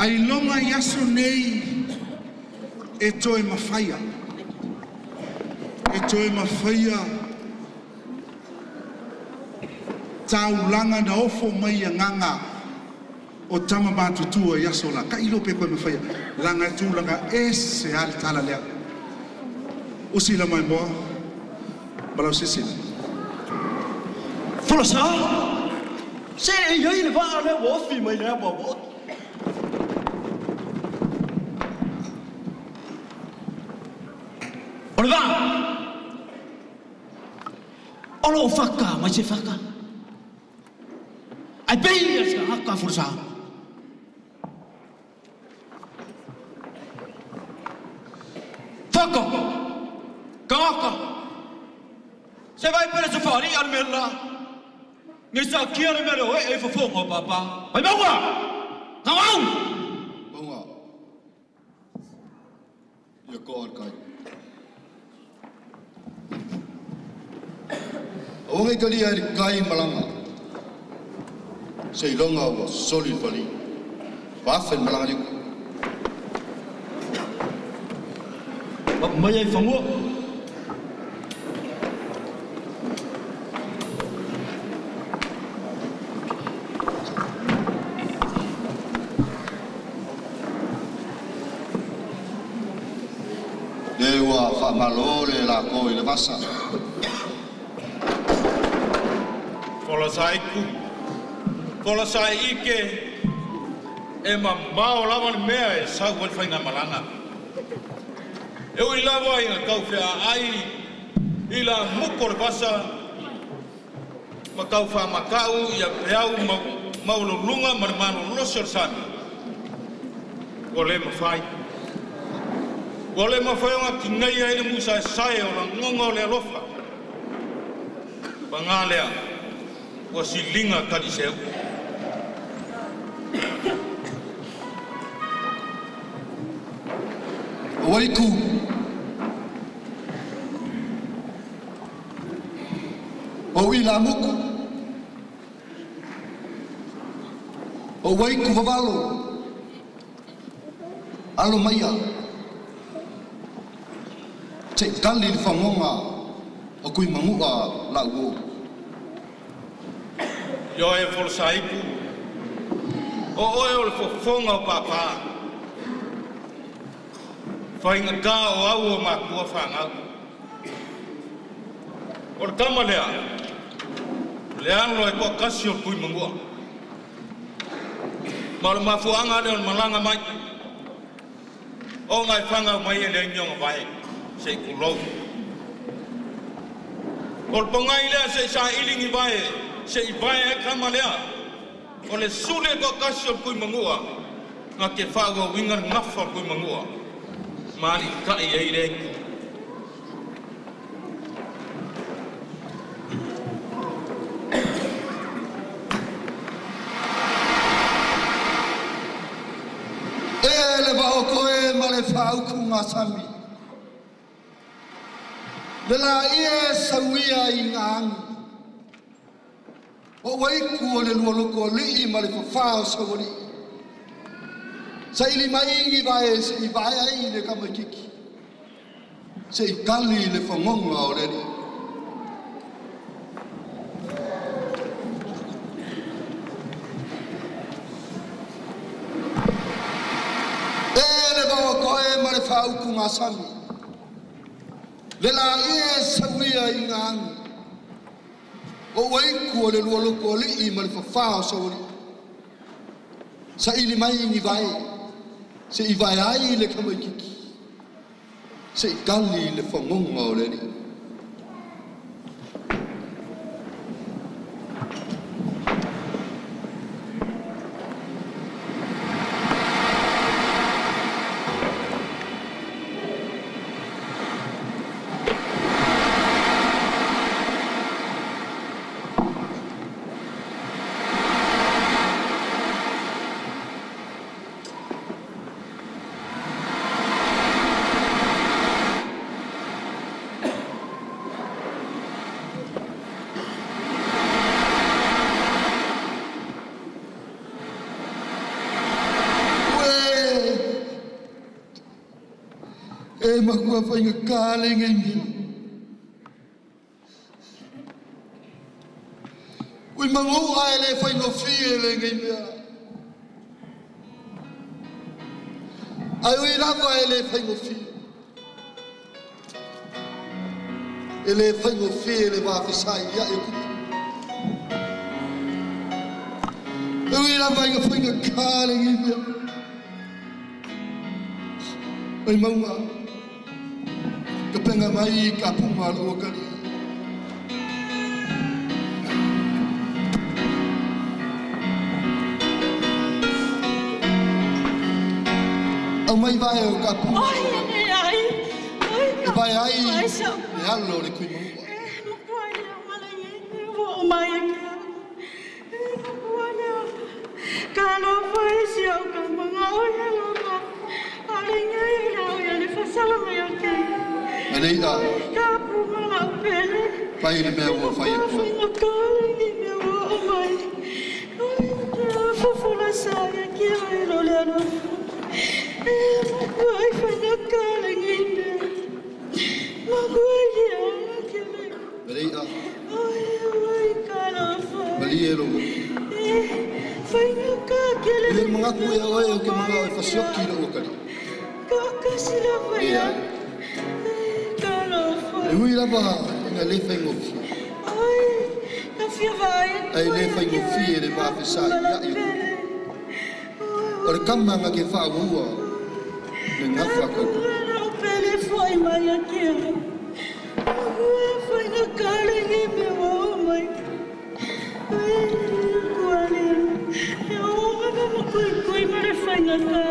Ailoga i aso nei e toe mafaia, e toe mafaia taulaga na ofo mai i agaga o tama matutua i aso la. Tailo pe koe mafaia, laga e tulaga ese a le tala lea. Usi la mai moa, malau sisina. Folasa! Se e iai le vaa lea ua ofi mai le ava ua oto. O le vaa! O loo faka mai se faka. Ai pei a se haka folasa. Faka! Kaka! Se vai pere se whaari a le mea la. Ngai sa kia le mea le oe e fafonga o papa. Vai maua! Ngau! Maunga. Ia koa al kai. O ngai talia e kai malanga. Se ilonga ua soli pali. Wafen malanga liku. Mai ai whangua. Le ua whamalo le la ko i le vasa. Fola sai ku, fola sai ike, e mamao lava le mea e sau ai whainga malanga. E ui lava i ngā kauwhea ai, i la muko le vasa, ma kauwha makau i a peau maululunga ma le manu losi o le sami. Ua le mawhai. Ua le mawhai o ngā ki ngai ai le musa e sae o la ngonga o le alofa. Pa ngā lea, ua silinga kali seu. Waiku. O ila muku. O waiku vavalo. Alo maia. Te kali le whangonga o kui mangua la uo. Io e folosaipu. O oe o le fofonga o pāpā. Whainga kā o au o mākua whangau. O le tama lea, le alo e koa kasi o kui mangua. Ma o le mafuanga lea o le malanga mai. O ngai whangau mai e le inionga vai, se i kulou. O le pongai lea se i sa ilingi vai, se i vai e kama lea. O le sule koa kasi o kui mangua, ngā ke whaua winga ngafa o kui mangua. Mali kai e le. E le vaoko e ma le whauku ngā sami. Le la ie sauia i ngā angi. O waiku o le lualoko li'i ma le whawhao sauali. Sa ili mai ingi vae se i vae ai le kamakiki. Se i kali le whangonga o le ri. E le vawa koe ma le whauku ngā sami. Le la ie sauia i ngā angi. O waiku o le lualoko li'i ma le whawhao sauali. Sa ili mai ingi vae. Se i vai ai le kamaikiki. Se i kali le whangonga o le ri. E makua whainga kāle ngai mea. Ui mangu ai le whainga fie le ngai mea. Ai ui lava e le whainga fie. E le whainga fie le wawhesai ia e kupu. Ui lava i nga whainga kāle ngai mea. Oi maunga. Ka penga mai ka punga lo kali. Au mai vai o ka punga. Ai ai. E vai ai. E alo le kui maua. Makua lea malai o mai ke. Makua lea. Ka lo fai si au ka manga o ya lo ma. Ale ngai la o ya le fasala mai o ke. Aleia. Ka punga la pele. Fai le mea ua fai e kua. Whainga kāle ni mea ua o mai. Ai ke fofola sa ya ke o lo le alo. E makua ai whainga kāle ni mea. Makua ia ke le. Aleia. Ai ai ka lo fai. Malie lo. E whainga kā ke le. Le mangaku e oe o ke manga o e fasioki lo kali. Ka kasi la whaia. Ea. Ka lo fai. E hui lava ina le whainga fie. Ai, ka fia vai. Ai le whainga fie le wawhesai ia i kupu. O le kamanga ke whaua le ngawha kau. Ua pele foi mai a ke. Ua whainga kāle ni me o mai. Ai, kua le. E o ngā ma kui kui ma le whainga kā.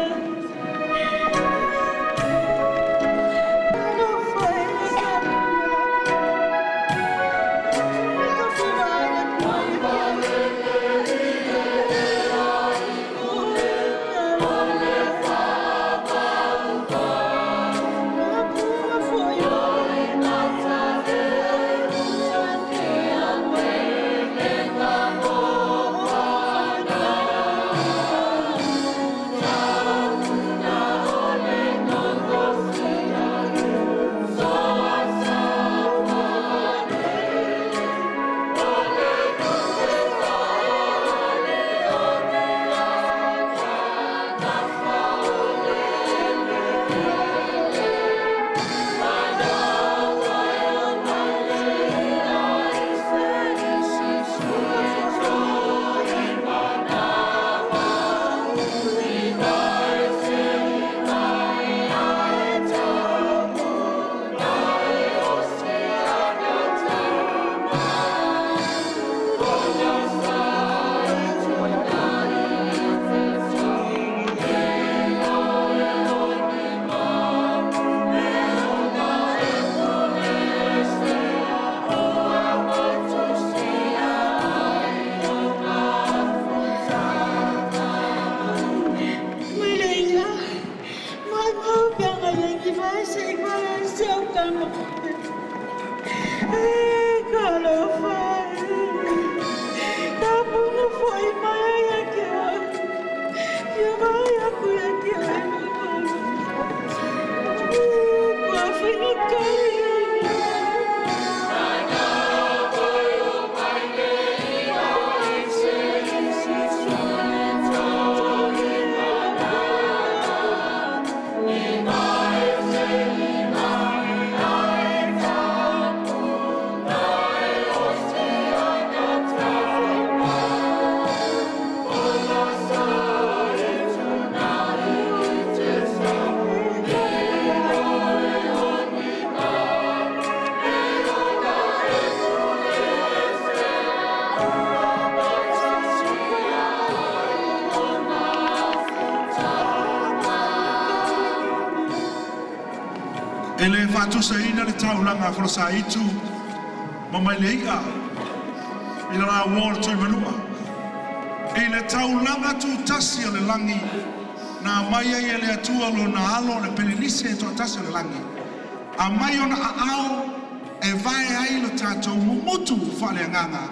E le whātusa ina le taulanga whalosa itu ma mai le ia i la rā wō le tui manua. E le taulanga tu tasi o le langi nā mai ai e le atua lo nā alo le pelelise e toa tasi o le langi. A mai ona a ao e vae ai le tātou mumutu whaale nganga.